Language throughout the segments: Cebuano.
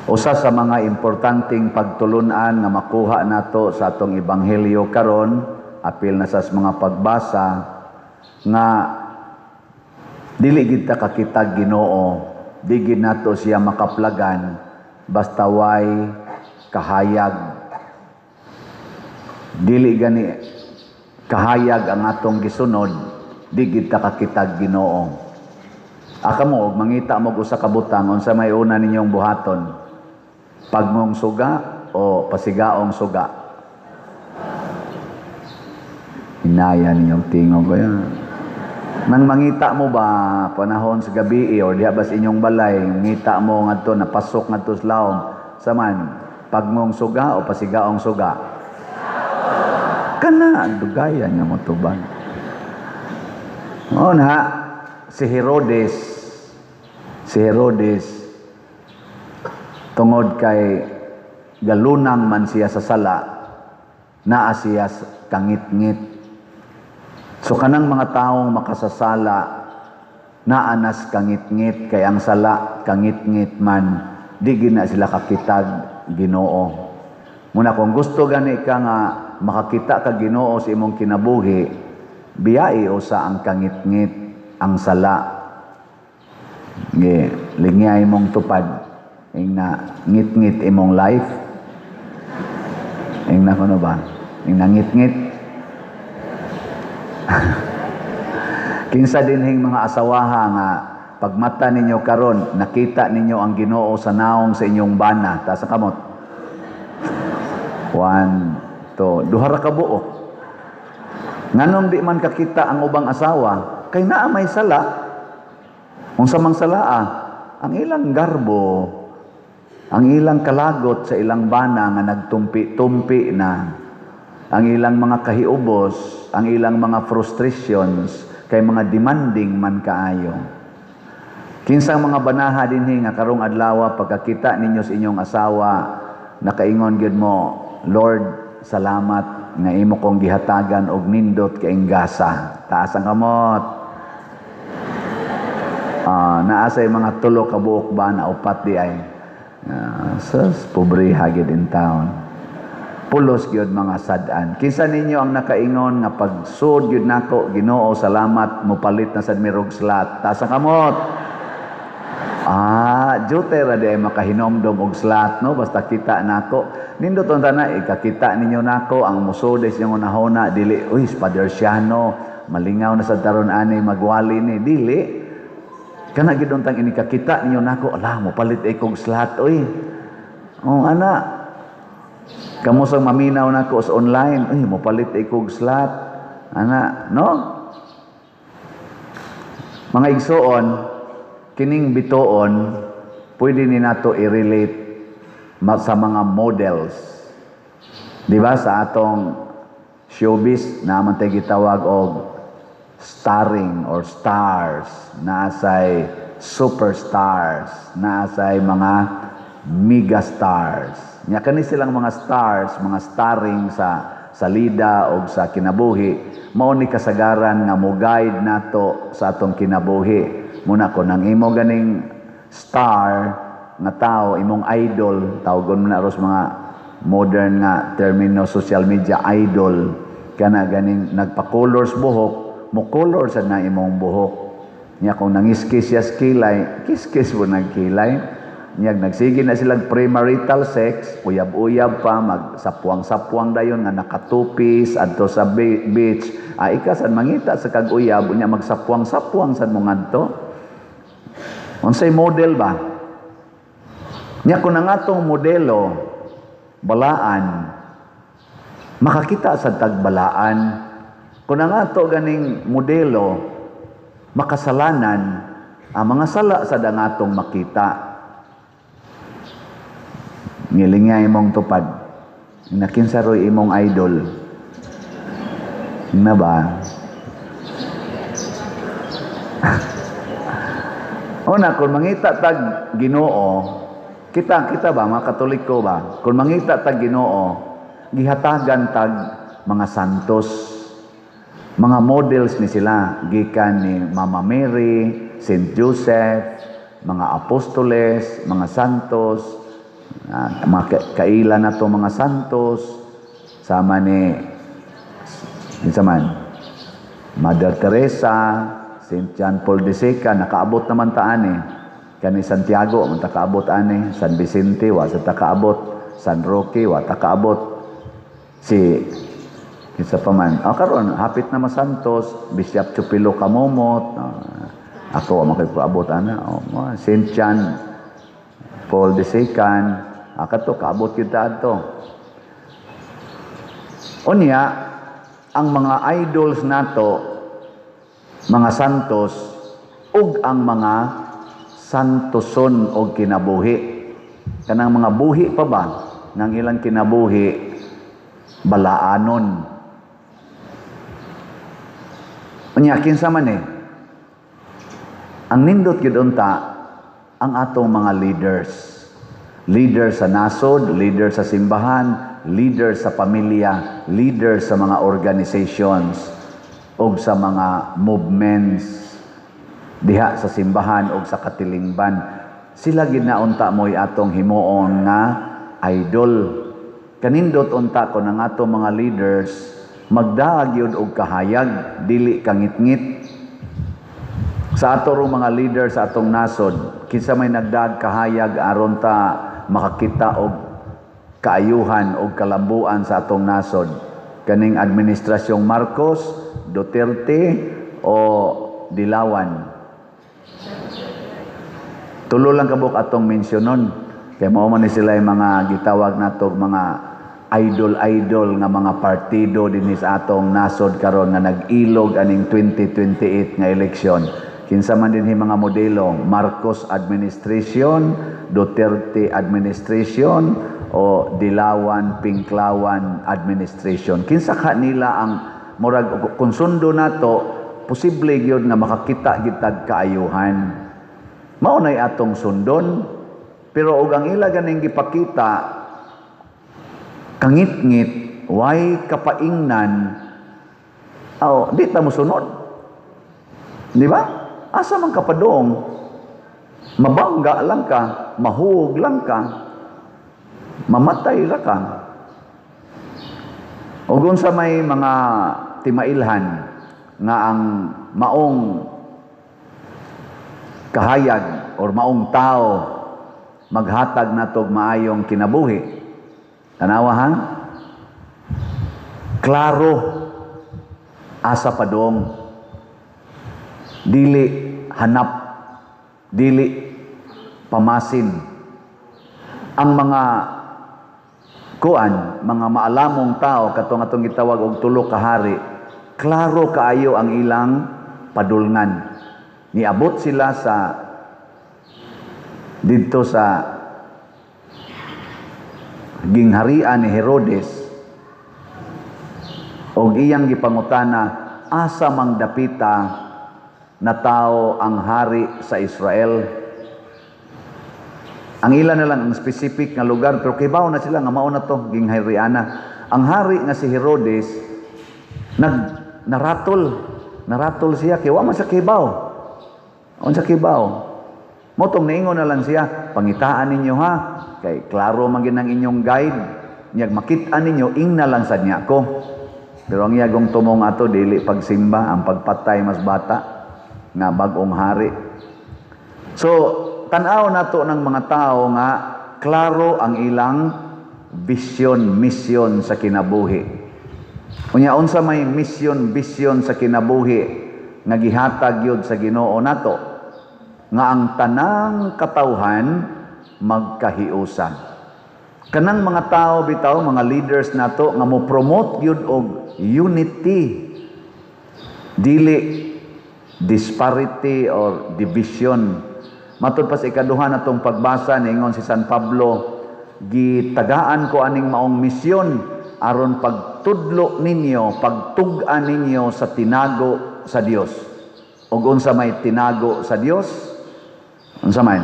Usa sa mga importanteng pagtulunan nga makuha nato sa atong ebanghelyo karon, apil na sa mga pagbasa, nga dili gid ta kakitag Ginoo, di gid nato siya makaplagan basta way kahayag. Dili gani kahayag ang atong gisunod, di gid ta kakitag Ginoo. Aka mo og mangita mo og usa ka butang, unsa may una ninyong buhaton? Pagmong suga o pasigaong suga? Hinaya ninyong tingog ko yan. Nang mangita mo ba panahon sa gabi or diha ba sa inyong balay, ngita mo ngadto, napasok ngadto sa lawom, saman pagmong suga o pasigaong suga? Kana dugayan nga mo tubag. O na si Herodes tungod kay galunang man siya sa sala, naa siya sa kangitngit. So kanang mga taong makasasala, naa nas kangitngit, kay ang sala kangitngit man, di gid na sila kakitag Ginoo. Muna kung gusto gani ka nga makakita ka Ginoo sa imong kinabuhi, biyai usa ang kangitngit, ang sala. Ge, lingyay mong tupad. Ing na ngit-ngit imong life. Ing na kuno ba? Ing na ngit-ngit. Kinsa dinhing mga asawaha nga pagmata ninyo karon nakita ninyo ang Ginoo sa naong sa inyong bana, taas ang kamot. 1, 2, duha ra ka buok. Nganong di man kakita ang ubang asawa, kay naa may sala. Unsa mang salaa? Ang ilang garbo, ang ilang kalagot sa ilang bana nga nagtumpi-tumpi na, ang ilang mga kahiubos, ang ilang mga frustrations, kay mga demanding man kaayo. Kinsang mga banaha dinhi nga karong adlaw pagkakita ninyo sa inyong asawa, nakaingon gyud mo, "Lord, salamat nga imo kong gihatagan og nindot kaing gasa"? Taas ang kamot. Naa say mga tulo ka buok ba na upat di ay. Sus, pobre gyud in town. Pulos gyud mga sad-an. Kinsa ninyo ang nakaingon nga pagsud gyud nako, "Ginoo, salamat, mopalit na sad mi og slot"? Taas ang kamot. Jute ra di ay makahinomdom og slot, no? Basta kita nako. Nindot unta na ikakita ninyo nako ang musod sa inyong hunahuna dili, "Uy, Father Siano, malingaw na sa taron ani magwali ni." Dili. Kana gid untang inikakita ninyo nako, "Ala, mopalit ay kog slot, uy." Oh, ana. Kamo sang maminaw nako sa online, "Uy, mopalit ay kog slot." Ana, no? Mga igsoon, kining bituon pwede ni nato i-relate sa mga models. Di ba sa atong showbiz naman tayo gitawag og starring or stars, naasay superstars, naasay mga megastars. Nya kani silang mga stars, mga starring sa lida o sa kinabuhi, mao ni kasagaran nga mo guide nato sa atong kinabuhi. Muna kon ang imo ganing star nga tao, imong idol, tawgon mo na ros mga modern nga termino social media, idol, kana ganing nagpa-colors buhok, mo color sad na imong buhok. Nya kung nangiskis siya sa kilay, kiskis mo nagkilay. Nya nagsige na silang premarital sex, uyab-uyab pa, magsapwang-sapwang dayon nga nakatupis adto sa beach. Ah, ika sad mangita sa kag uyab, unya magsapwang-sapwang sad mo ngadto. Unsay model ba? Nya kung ang atong modelo balaan, makakita sa tagbalaan. Kung ang ato ganing modelo makasalanan, ang mga sala sa ang atong makita. Ngilingay imong tupad. Nakinsa roy imong idol? Na ba? Una, kung mangita tag Ginoo, kita kita ba mga Katoliko ba? Kung mangita tag Ginoo, gihatagan tag mga santos. Mga models ni sila gikan ni Mama Mary, Saint Joseph, mga apostoles, mga santos. Mga kaila na to mga santos, sama ni kinsa man, Mother Teresa, St. John Paul II, nakaabot naman ta ani. Kani Santiago, man ta kaabot ani. San Vicente, wa sa ta kaabot. San Roque, wa ta kaabot. Si kinsa pa man. Oh, karon hapit na masantos, Bishop Chupilo Camomot. Ako wa makakaabot ana. Oh, St. John Paul II, kato kaabot kita adto. Unya, ang mga idols nato, mga santos, ug ang mga santoson og kinabuhi. Kanang mga buhi pa ba ng ilang kinabuhi, balaanon. Unya, kinsa man eh? Ang nindot gyud unta ang atong mga leaders. Leader sa nasod, leader sa simbahan, leader sa pamilya, leader sa mga organizations og sa mga movements diha sa simbahan og sa katilingban. Sila gid na unta mo'y atong himuon nga idol. Kanindot unta kon ang atong mga leaders magdaag gyud og kahayag, dili kangitngit. Sa ato rong mga leader sa atong nasod, kinsa may nagdaag kahayag aron ta makakita og kaayuhan og kalambuan sa atong nasod? Kaning administrasyong Marcos, Duterte o Dilawan? Tulo lang kabuk atong mensyonon. Kay mao man ni sila yung mga gitawag nato mga idol-idol nga mga partido dinhi sa atong nasod karon nga nag-ilog aning 2028 nga eleksyon. Kinsa man dinhi mga modelo? Marcos administration, Duterte administration o Dilawan Pinklawan administration? Kinsa ka nila ang murag kung sundo nato, posible gyud nga makakita gitag kaayuhan? Mao nay atong sundon. Pero og ang ila ganing gipakita kangitngit, way kapaingnan, aw di ta mosunod. Di ba? Asa man kapadong, mabangga lang ka, mahuog lang ka, mamatay ra ka. O kung sa may mga timailhan nga ang maong kahayag or maong tao maghatag natog maayong kinabuhi. Tanawa ha? Klaro asa padong, dili hanap, dili pamasin. Ang mga kuan, mga maalamong tao katong atong gitawag og tulo ka hari, klaro kaayo ang ilang padulngan. Niabot sila sa didto sa gingharian ni Herodes og iyang gipangutana, "Asa mang dapita na tao ang hari sa Israel?" Ang ila na lang ang specific nga lugar, pero kibaw na sila nga mao na to ginghariana. Ang hari nga si Herodes nag naratol, naratol siya kay wa man sa kibaw. Unsa kibaw? Mao tong niingon na lang siya, "Pangitaan ninyo ha, kay klaro man gid ang inyong guide. Nyag makit-an ninyo, ingna lang sad niya ko." Pero ang iyagong tumong ato dili pagsimba, ang pagpatay mas bata nga bag-ong hari. So, tan-aw nato ng mga tao nga klaro ang ilang vision, mission sa kinabuhi. Unya, unsa may mission, vision sa kinabuhi nga gihatag yun sa Ginoo nato? Nga ang tanang katawhan magkahiusan. Kanang mga tao bitaw, mga leaders nato nga mo promote gyud og unity, dili disparity or division. Matud pa sa ikaduha natong pagbasa, niingon si San Pablo, "Gitagaan ko aning maong misyon aron pagtudlo ninyo, pagtug-an ninyo sa tinago sa Dios." Ug unsa may tinago sa Dios? Unsa man?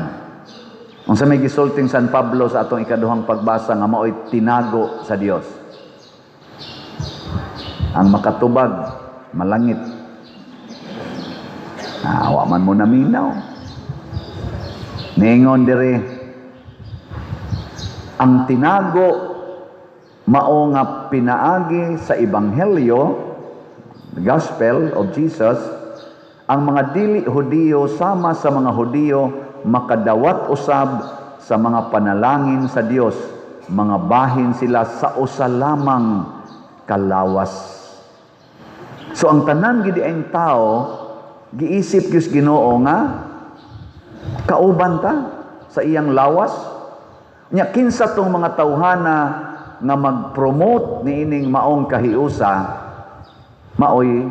Unsa may gisulting San Pablo sa atong ikaduhang pagbasa nga mao'y tinago sa Dios? Ang makatubag, malangit. Ah, wa man mo naminaw. Niingon dire, Ang tinago mao nga pinaagi sa ebanghelyo, the gospel of Jesus, ang mga dili Hudiyo sama sa mga Hudiyo makadawat usab sa mga panalangin sa Dios. Mga bahin sila sa usa lamang kalawas. So ang tanan gidi ang tao giisip gyud Ginoo nga kauban ta sa iyang lawas. Nya kinsa tong mga tawhana nga mag-promote niining maong kahiusa, maoy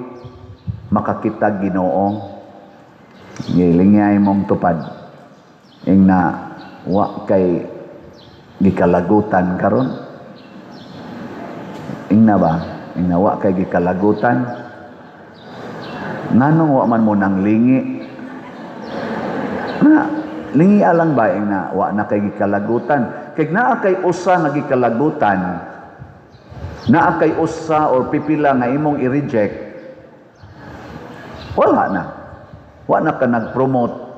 makakita Ginoo. Gilingay mong tupad ing na wa kay gikalagutan karon. Ing na ba? Ing na wa kay gikalagutan. Nganong wa man mo nang lingi? Na lingi alang ba ing na wa na kay gikalagutan? Kay naa kay usa nga gikalagutan, naa kay usa or pipila nga imong i-reject, wala na. Wa na ka nag-promote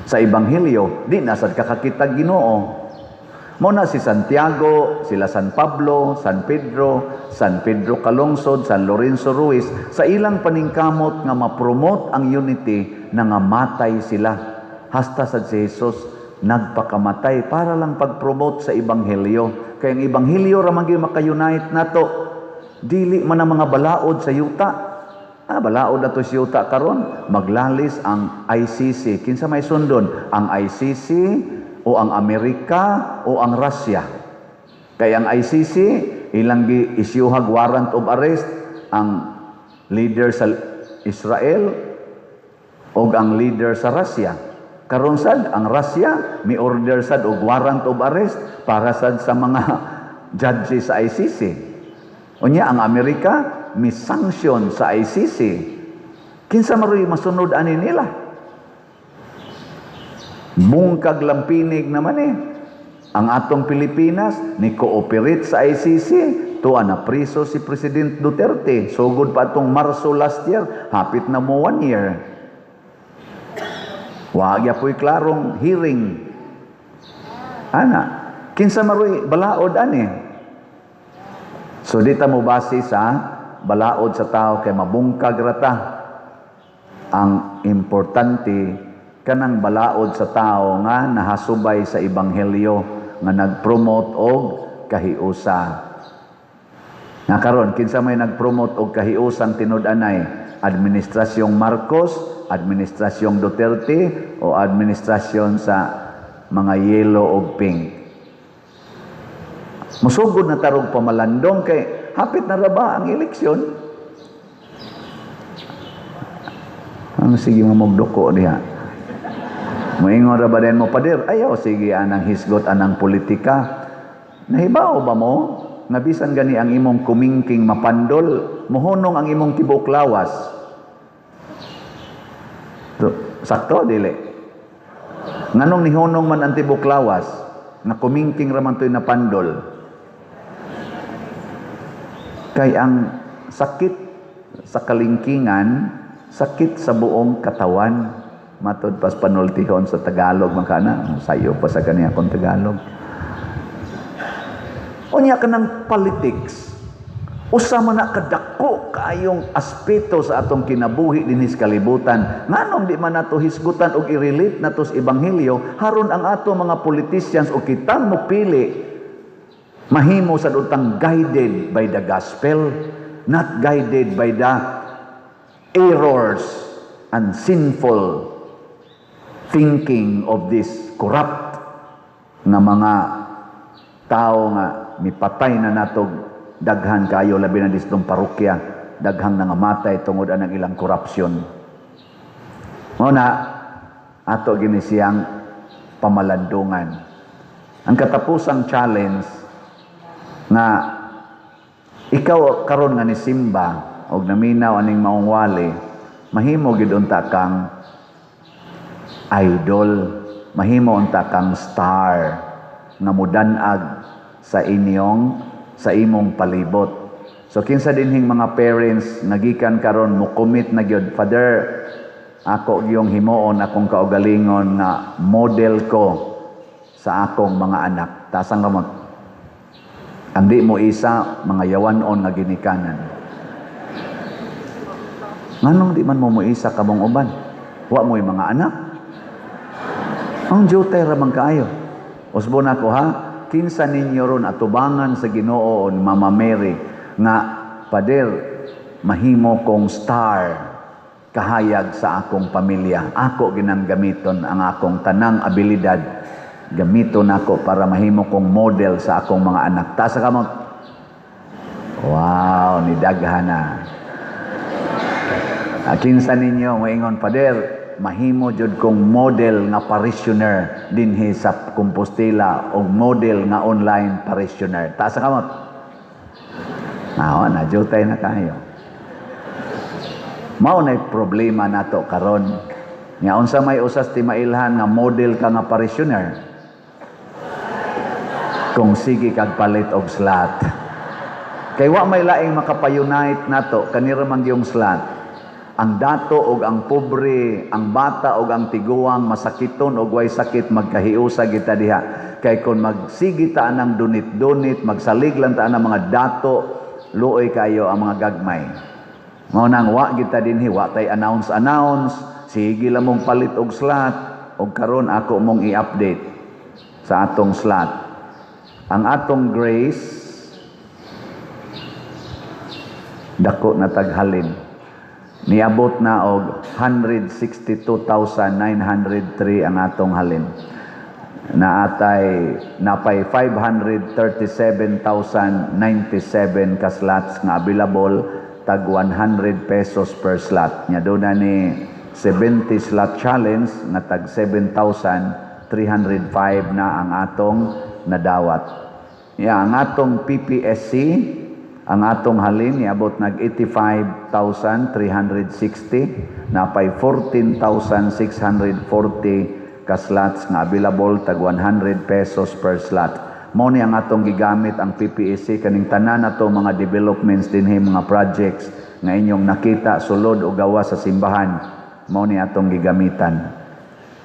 sa ebanghelyo, di na sad kakakita Ginoo. Mo na si Santiago, sila San Pablo, San Pedro, San Pedro Calungsod, San Lorenzo Ruiz, sa ilang paningkamot nga ma-promote ang unity, nangamatay sila. Hasta sa si Jesus nagpakamatay para lang pag-promote sa ebanghelyo. Kay ang ebanghelyo ra man gyud maka-unite nato. Dili man ang mga balaod sa yuta. Ah, balaod na to sa yuta karon, maglalis ang ICC. Kinsa may sundon? Ang ICC o ang Amerika o ang Russia? Kay ang ICC ilang gi isyuhag warrant of arrest ang leader sa Israel o ang leader sa Russia. Karon sad ang Russia mi order sad og warrant of arrest para sad sa mga judges sa ICC. Unya ang Amerika mi sanction sa ICC. Kinsa maroy masunod ani nila? Bungkag lampinig naman eh. Ang atong Pilipinas ni cooperate sa ICC, tuwa na priso si President Duterte. Sugod pa atong Marso last year, hapit na mo one year. Wa po'y klarong hearing. Ana, kinsa maroy balaod ani? So di ta mo base sa balaod sa tao kay mabungkag rata. Ang importante kanang balaod sa tao nga nahasubay sa ebanghelyo nga nag-promote og kahiusa. Nga karon kinsa may nag-promote og kahiusang tinud-anay? Administrasyong Marcos, administrasyong Duterte o administrasyon sa mga yellow og pink? Musugod na tarog pamalandong kay hapit na ra ba ang eleksyon? Ang sige mo magduko diha. Moingon ra ba din mo, "Pader, ayaw sige anang hisgot anang politika." Nahibaw ba mo nga bisan gani ang imong kumingking mapandol, mohunong ang imong tibuok lawas? To, sakto dili? Nganong nihunong man ang tibuok lawas nga kumingking ra man to'y napandol? Kay ang sakit sa kalingkingan, sakit sa buong katawan. Matod pas panultihon sa Tagalog man kana, sayo pa sa kaniya akong Tagalog. Unya kanang politics, usa man na kadako kaayong aspeto sa atong kinabuhi dinhi sa kalibutan. Nganong di man nato hisgutan og i-relate nato sa ebanghelyo haron ang ato mga politicians o kitang mopili mahimo sad utang guided by the gospel, not guided by the errors and sinful thinking of this corrupt nga mga tao nga mipatay na natog daghan kayo, labi na distong parokya, daghang nangamatay tungod anang ilang korupsyon. Mao na ato gini siyang pamalandungan. Ang katapusang challenge nga ikaw karon nga ni simba og naminaw aning maong wali, mahimo gid unta kang idol, mahimo unta kang star nga mudanag sa imong palibot. So kinsa dinhing mga parents nagikan karon mo commit na gyud, "Father, ako gyung himuon akong kaugalingon nga model ko sa akong mga anak." Taas ang kamot. Ang di mo isa, mga yawanon nga ginikanan. Nganong di man mo moisa kamong uban? Wa mo'y mga anak? Ang jutay ra man kaayo. Usbon ako ha, kinsa ninyo ron atubangan sa Ginoo o ni Mama Mary nga, "Pader, mahimo kong star kahayag sa akong pamilya. Ako ginang gamiton ang akong tanang abilidad. Gamiton ako para mahimo kong model sa akong mga anak." Taas sa kamot. Wow, ni daghana. Ah, kinsa ninyo moingon, "Pader, mahimo jud kong model nga parishioner dinhi sa Compostela o model nga online parishioner"? Taas sa kamot. Ah, na jutay na kayo. Mao na problema nato karon. Nya unsa may usas ti mailhan nga model ka nga parishioner? Kung sige kag palit og slot. Kay wa may laing makapa-unite nato, kanira man yung slot. Ang dato og ang pobre, ang bata og ang tiguang, masakiton og way sakit, magkahiusa kita diha. Kay kung magsige ta ng donate-donate, magsalig lang ta ng mga dato, luoy kayo ang mga gagmay. Mao nang wa kita dinhi, wa tay announce announce, sige lang mong palit og slot, og karon ako mong i-update sa atong slot. Ang atong grace dako na taghalin. Niabot na og 162,903 ang atong halin. Naatay napay 537,097 ka slots nga available, tag 100 pesos per slot. Nya doon na ni 70 slot challenge nga tag 7,305 na ang atong nadawat. Ya, ang atong PPSC, ang atong halin niabot nag 85,360, napay 14,640 ka slots nga available, tag 100 pesos per slot. Mao ni ang atong gigamit ang PPSC kaning tanan nato mga developments dinhi, mga projects nga inyong nakita sulod o gawas sa simbahan, mao ni atong gigamitan.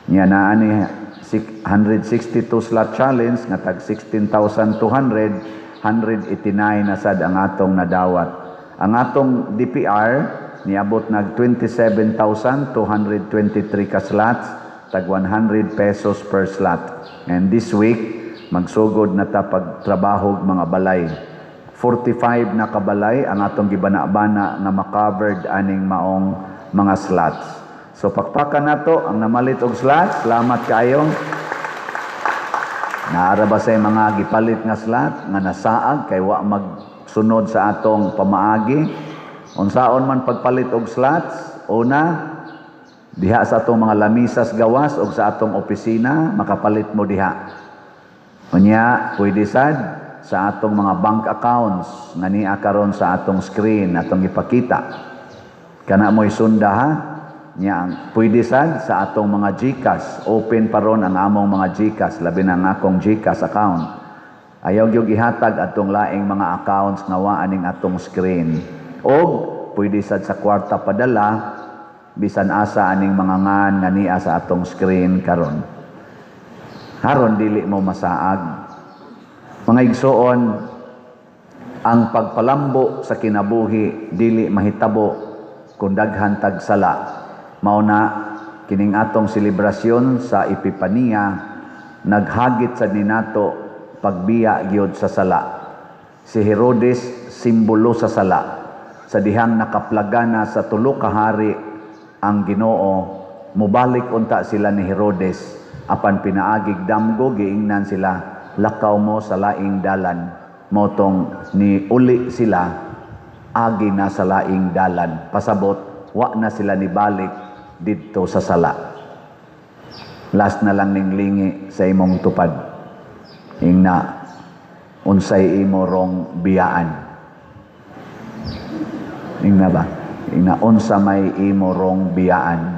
Nya naa ni 162 slot challenge nga tag 16,200, 189 na sad ang atong nadawat. Ang atong DPR niabot nag 27,223 ka slots, tag 100 pesos per slot. And this week magsugod na ta pagtrabaho mga balay. 45 na kabalay ang atong gibana-bana nga ma-covered aning maong mga slots. So pakpakan nato ang namalit og slots. Salamat kaayo. Naara ba sa mga gipalit nga slot nga nasaag kay wa magsunod sa atong pamaagi? Unsaon man pagpalit og slots? Una, diha sa atong mga lamisas gawas og sa atong opisina, makapalit mo diha. Unya, pwede sad sa atong mga bank accounts nga niya karon sa atong screen atong ipakita. Kana mo'y sunda ha. Nya, pwede sad sa atong mga GCash. Open pa ron ang among mga GCash, labi na ang akong GCash account. Ayaw gyud ihatag atong laing mga accounts nga wa aning atong screen. Og pwede sad sa kwarta padala bisan asa aning mga ngan nga niya sa atong screen karon. Haron dili mo masaag. Mga igsoon, ang pagpalambo sa kinabuhi dili mahitabo kung daghan tag sala. Mao na kining atong selebrasyon sa Epipania naghagit sa ninato pagbiya gyud sa sala. Si Herodes simbolo sa sala. Sa dihang nakaplagana sa tulo ka hari ang Ginoo, mubalik unta sila ni Herodes apan pinaagig damgo giingnan sila, "Lakaw mo sa laing dalan." Motong ni uli sila agi na sa laing dalan. Pasabot wa na sila nibalik didto sa sala. Last na lang ning lingi sa imong tupad. Ingna, unsay imo rong biyaan? Ingna ba? Ingna, unsa may imo rong biyaan?